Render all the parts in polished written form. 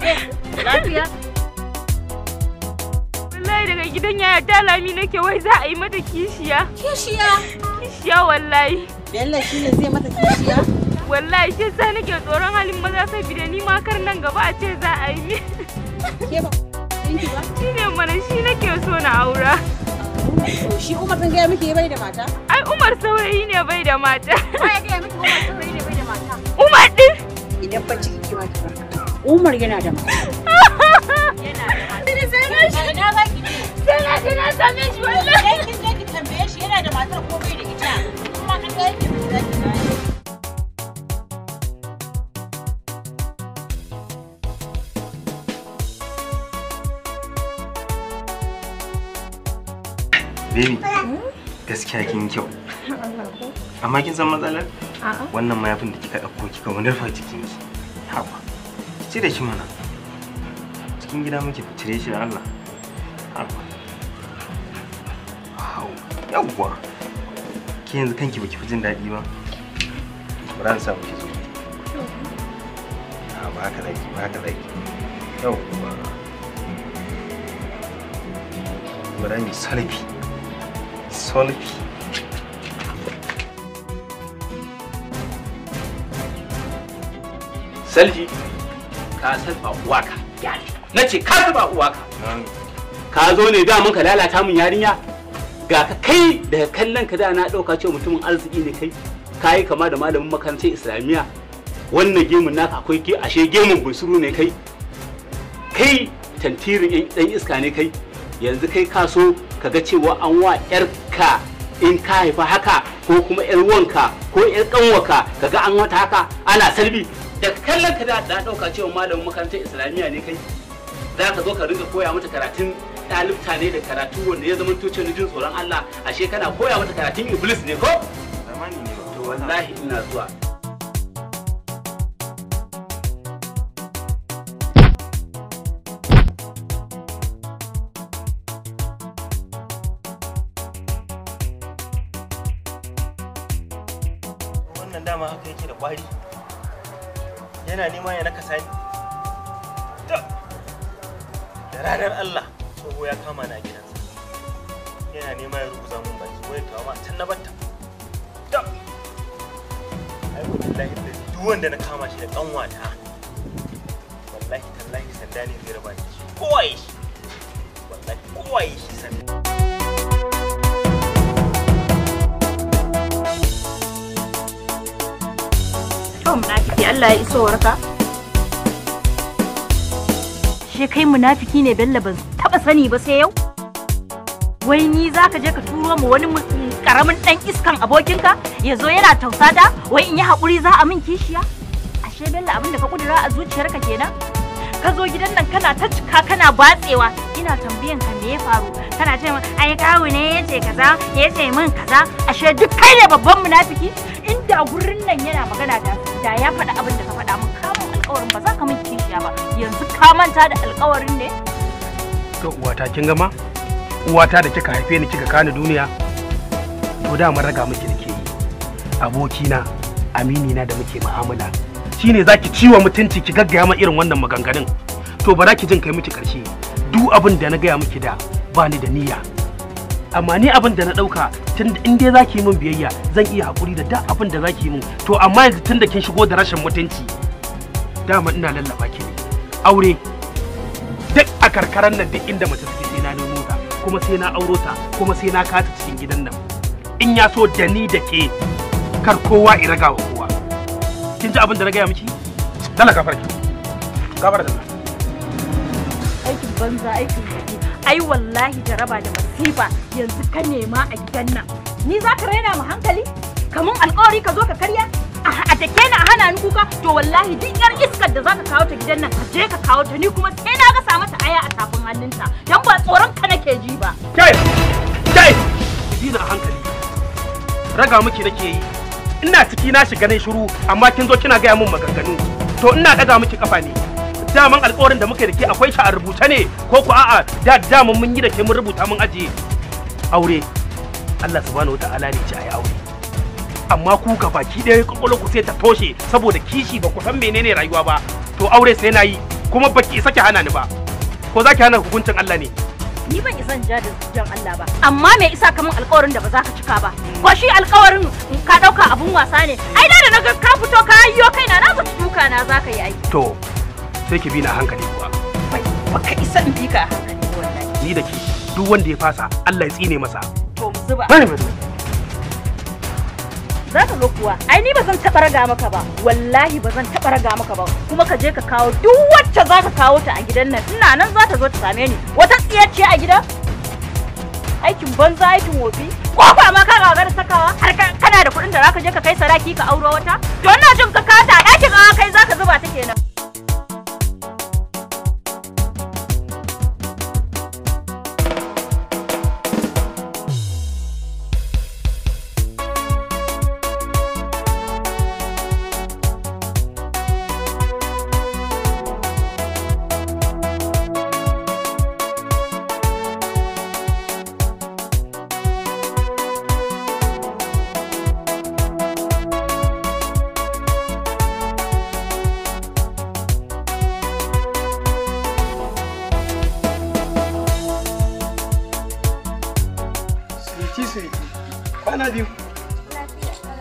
Lafiya? Wallahi daga gidan yaya Talami nake wai za a yi mata kishiya. Kishiya? Kishiya wallahi. Bello shine zai mata kishiya? Wallahi shi yasa nake tsoron halin maza saboda ni ma kar nan gaba a ce za a yi mi. Ke ba ɗinki ba? Shine mana shi nake so na aura. Shi Umar ɗin gaya miki bai da mata? Ai Umar saurayi ne bai da mata. Wai gaya miki Umar saurayi ne bai da mata? Umar ɗin? Idan fa ciki ki ma ki farka. Umar yana da mata. Yana da mata. Ina za ki je? Sai na je na same shi wallahi. Sai kin je ki tambaye shi yana da matar ko bai da ita. Kuma kan ga yake miki za ki gane. Baby, gaskiya kin kyau. Amma kin san matsalar? Wannan mayafin da kika ɗauko kika wani rufa jikinki. Haba. Ki cire shi mana. Cikin gida muke ku cire shi da Allah. Haba. Wow. Yawwa. Ki yanzu kanki baki fi jin daɗi ba. Bari an sa miki zo. A ba haka zaki, ba haka zaki. Yawwa. Bari mu selfie. Selfie. Selfie ka salfa uwaka. Na ce ka salfa uwaka. Ka zo ne da mun ka lalata mun yarinya. Ga ka kai daga kallon ka da na dauka cewa mutumin arziki ne kai. Kai kama da malamin makarantar Islamiyya. Wannan gemun naka akwai ke ashe gemun bunsuru ne kai. Kai tantirin dan iska ne kai. Yanzu kai ka so ka ga cewa an wa yarka in ka haifa haka ko kuma yar wanka ko yar kanwaka kaga an wata haka ana salbi. Da kallon ka da dauka cewa malamin makarantar Islamiyya ne kai. Za ka zo ka rinka koya mata karatun ɗalibta ne da karatu wanda ya zama tuce na jin tsoron Allah, ashe kana koya mata karatun Iblis ne ko? Zamani ne ba. To wallahi ina zuwa. Wannan dama haka yake da kwari. Yana nema ya nakasa ni. Da ranar Allah tsoho ya kama na gidansa. Yana nema ya rubuza mun baki wai tawa ma can na batta. Ai wallahi da duk wanda na kama shi da kanwata. Wallahi tallahi sanda ne zai raba ni shi. Kowa ya shi. Wallahi kowa ya shi sanda. To munafiki Allah ya iso warka. She kai munafiki ne Bello ban taba sani ba sai yau. Wai ni zaka je ka turo mu wani karamin dan iskan abokinka yazo yana tausata wai in yi hakuri za a min kishiya? Ashe Bello abinda ka kudura a zuciyarka kenan? Ka zo gidan nan kana ta cika kana batsewa ina tambayan ka me ya faru kana ce min ai kawu ne yace kaza yace min kaza ashe duk kai ne babban munafiki. Inda gurin nan yana magana da ya faɗa abin da ka faɗa min kamun alƙawarin ba za ka min kishiya ba yanzu ka manta da alƙawarin ne? To uwata kin gama? Uwata da kika haife ni kika kani duniya to da mun raga miki nake yi. Abokina aminina da muke mu'amala shine zaki ciwa mutunci ki gaggaya ma irin wannan maganganun. To bara ki jin kai miki karshe. Duk abin da na gaya miki da ba ni da niyya. Amma ni abin da na dauka tun in dai zaki yi min biyayya zan iya hakuri da duk abin da zaki yi min. To amma yanzu tunda kin shigo da rashin mutunci dama ina lallaba ki ne. Aure duk a karkaran nan duk inda mace take sai na nemo ta kuma sai na auro ta kuma sai na kata cikin gidan nan. In ya so da ni da ke kar kowa i raga wa kowa. Kin ji abin da na gaya miki? Dala gafara ki. Gafara da aikin banza aikin gobe. Ai wallahi jaraba da masifa yanzu ka nema a gidan nan. Ni za ka raina mu hankali? Kamun alƙawari ka zo ka karya? A take ni a hana ni kuka? To wallahi duk yar iskar da za ka kawo ta gidan nan ka je ka kawo ta ni kuma sai na gasa mata aya a tafin hannunta. Dan ba tsoron ka nake ji ba. Kai! Kai! Ki bi ni a hankali. Raga miki nake yi. Ina ciki na shiga nan shiru amma kin zo kina gaya min maganganu. To ina daga miki kafa ne. Daman alƙawarin da muka da ke akwai shi a rubuce ne ko ku a'a da daman mun yi da ke mun rubuta mun ajiye. Aure Allah subhanahu wataala ne ce ayi aure. Amma ku ga baki ɗaya kwakwalwar ku sai ta toshe saboda kishi ba ku san menene rayuwa ba. To aure sai na yi. Kuma baki isa ki hana ni ba. Ko za ki hana hukuncin Allah ne? Ni ban isa in ja da jan Allah ba. Amma me isa kaman alƙawarin da ba za ka cika ba? Ko shi alƙawarin ka ɗauka abun wasa ne? Ai da na ga ka fito ka yiwo kaina na zaci duka na za ka yi ai. To sai ki bi ni a hankali kuwa. Baka isa in bi ka a hankali wallahi. Ni da ke duk wanda ya fasa Allah ya tsine masa. To mu zuba. Bani bani. Za ka ga kuwa ai ni ba zan taɓa raga maka ba, wallahi ba zan taɓa raga maka ba. Kuma ka je ka kawo duk wacce za ka kawo ta a gidan nan, ina nan za ta zo ta same ni. Wata tsiyarciya a gidan? Aikin banza aikin wofi. Kofa ma ka gagara sakawa har kana da kuɗin da za ka je ka kai sadaki ka auro wata? To ina jin ka kata a ɗakin a kai za ka zuba ta kenan. Kwana biyu.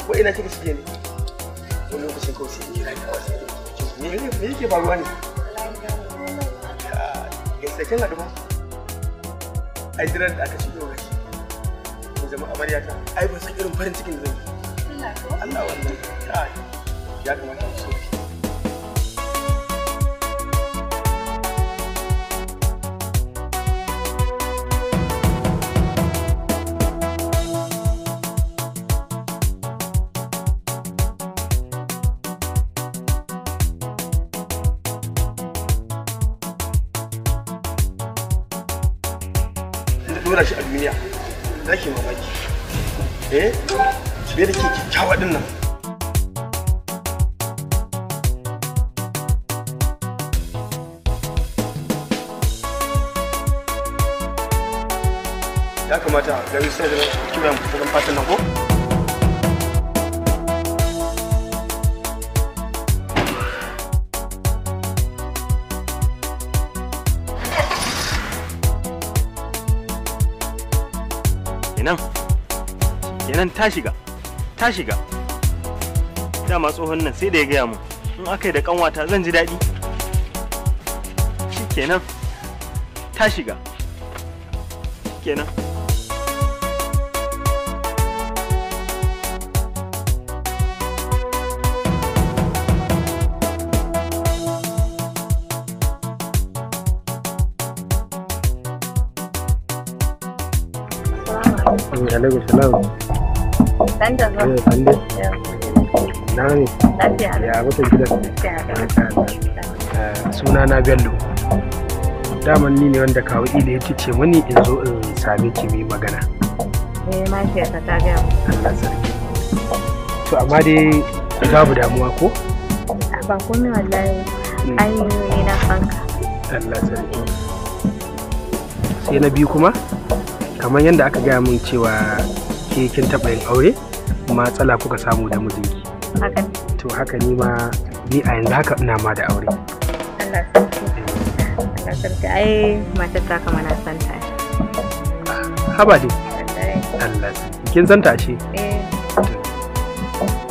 Ko ina kika shige ne? Wani lokacin kawai sai in kira ki kawai. Me yake faruwa ne? Gaskiya kin haɗu ba? Ai diran da aka shigo gashi. Ko zama amarya ta. Ai ban san irin farin cikin da zan yi. Allah wallahi. Kai. Ya kamata ki so. Dora shi a duniya za ki mamaki. Eh, me da ke kyakkyawa din nan. Ya kamata ga sai da kiran mu fatan nan ko? Kenan ta shiga, ta shiga. Dama tsohon nan sai da ya gaya mu in aka yi da kanwata zan ji daɗi. Shikenan ta shiga, shikenan. Alaikum salam. Sanda zuwa. Sande. Na ne. Lafiya. Ya mutan gidan. Suna na Bello. Daman ni ne wanda kawo Ila ya ce mani in zo in same ki mu magana. Eh, mahaifiyarta ta gaya mu. Allah sarki. To amma dai babu damuwa ko? Ba komai wallahi. Ai ni na fanka. Allah sarki. Sai na biyu kuma kamar yadda aka gaya min cewa ke kin taɓa yin aure matsala kuka samu da mijinki. Haka. To haka ni ma ni a yanzu haka ina ma da aure. Allah sarki. Allah sarki ai matar ta kama na san ta. Haba dai. Allah sarki. Kin san ta ashe? Eh.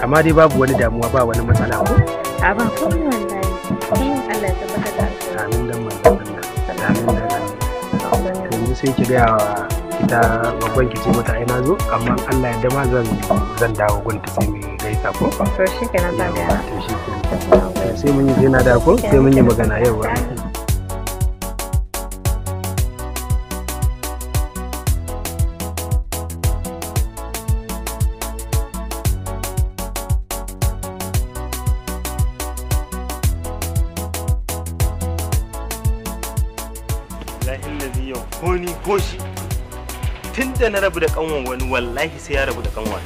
Amma dai babu wani damuwa ba wani matsala ko? A ba komai wallahi. Allah ya tabbatar da alkhairi. Amin dan manzon Allah. Amin dan Allah. Yanzu sai ki gaya wa ita babban ki ce mata ai na zo amma Allah ya dama zan dawo gunta sai mu gaisa ko? To shikenan zan gaya. To shikenan. Sai mun yi sai na da ko? Sai mun yi magana yau. Lahi yau ko ni ko shi tun da na rabu da kanwan wani wallahi sai ya rabu da kanwan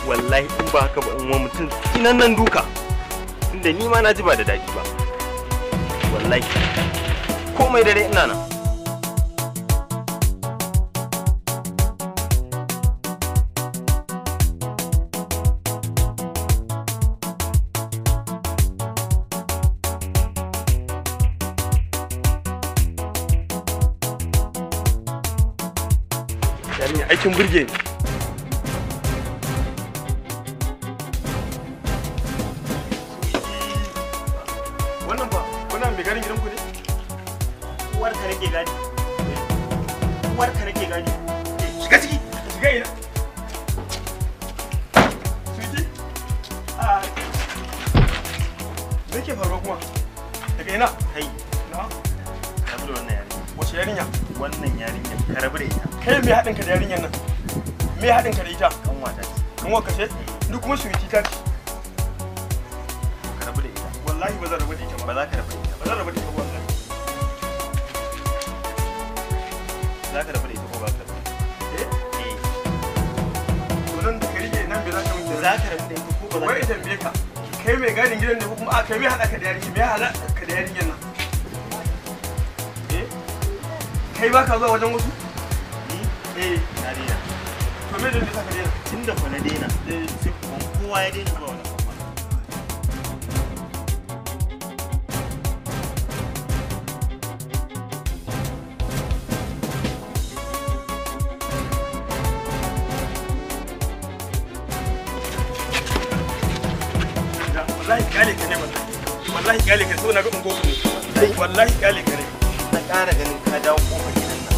wallahi in ba haka ba in wa mutum tsinan nan duka tunda ni ma na ji ba da daɗi ba wallahi komai dare ina nan. Yarinya aikin burge ni. Wannan fa, wannan mai garin gidanku ne? Uwarka nake gadi. Uwarka nake gadi. Shiga ciki. Shiga ina. Suki? Ah. Me ke faruwa kuma? Daga ina? Kai. Na? Rabu da wannan yarinya. Wace yarinya? Wannan yarinya ka rabu da ita. Kai me haɗin ka da yarinyar nan? Me haɗin ka da ita? Kanwata ce. Kanwar ka ce? Ni kuma suki ta ce. Ka rabu da ita. Wallahi ba zan rabu da ita ba. Ba za ka rabu da ita ba. Ba zan rabu da ita ba wallahi. Za ka rabu da ita ko ba ka rabu da ita? Eh? Eh. To nan da ka rike nan me za ka mun? Za ka rabu da ita ko ba za ka? Wai tambaye ka. Kai mai gadin gidan ne ko kuma a kai mai haɗa ka da yarinya? Me haɗa ka da yarinyar nan? Eh? Kai ba ka zuwa wajen wasu? Ni? Eh. Na daina. To me dalilin sa ka daina? Tunda ko na daina. Eh. Sai kuma kowa ya daina zuwa wannan kwamfani. Wallahi kyale ka ne wallahi. Wallahi kyale ka so na ga ungo ne. Wallahi kyale ka ne. Na ƙara ganin ka dawo kofar gidan nan.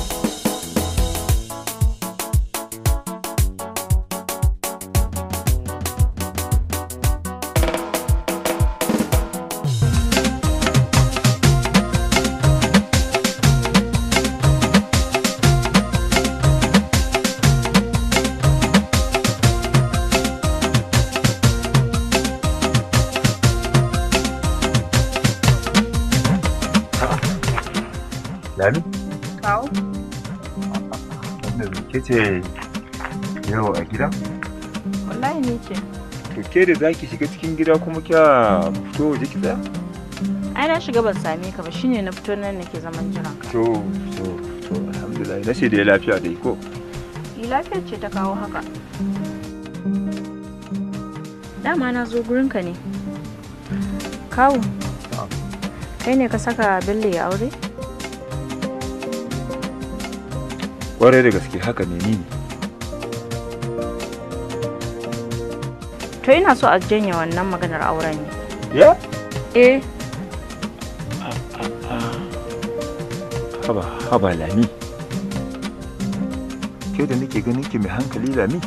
Lami? Kawo. Wannan ke ce yau a gida? Wallahi ni ce. To ke da zaki shiga cikin gida kuma kya fito waje ki tsaya? Ai na shiga ban same ka ba shine na fito nan nake zaman jiran ka. To to to alhamdulillah na ce da lafiya dai ko? Ni lafiyar ce ta kawo haka. Dama na zo gurin ka ne. Kawo. Kai ne ka saka Bello ya aure? Kwarai da gaske haka ne ni ne. To ina so a janye wannan maganar auren ne. Ya? Eh. Haba, haba Lami. Ke da nake ganin ki mai hankali Lami,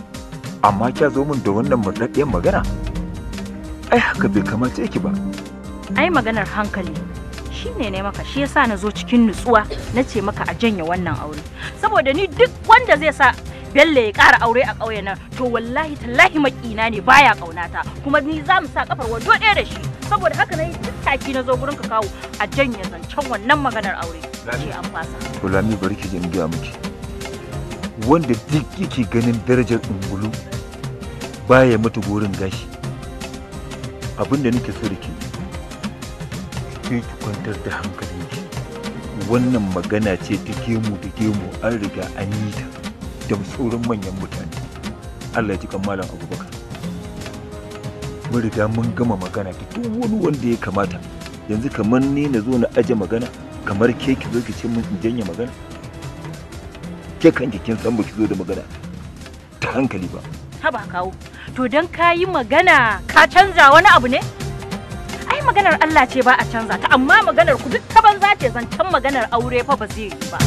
amma kya zo min da wannan murɗaɗɗiyar magana? Ai haka bai kamace ki ba. Ai maganar hankali shine ne maka shi yasa na zo cikin nutsuwa na ce maka a janye wannan aure. Saboda ni duk wanda zai sa Bello ya ƙara aure a ƙauyen nan to wallahi tallahi maƙina ne baya ƙaunata kuma ni za mu sa kafar wando ɗaya da shi saboda haka na yi tattaki na zo gurin ka kawo a janye zancen wannan maganar aure ce an fasa. To Lami bari ki ji in gaya miki. Wanda duk yake ganin darajar ungulu baya mata gorin gashi. Abin da nake so da ke ki kwantar da hankalinki. Wannan magana ce ta gemu da gemu an riga an yi ta da sauran manyan mutane. Allah ya ji kan Malam Abubakar. Mun riga mun gama magana da duk wani wanda ya kamata. Yanzu kamar ni na zo na aje magana, kamar ke ki zo ki ce mun in janye magana. Ke kanki kin san ba ki zo da magana ta hankali ba. Haba kawo, to dan ka yi magana ka canza wani abu ne? Ai maganar Allah ce ba a canza ta, amma maganar ku duk ta banza ce zancen maganar aure fa ba zai yi ba.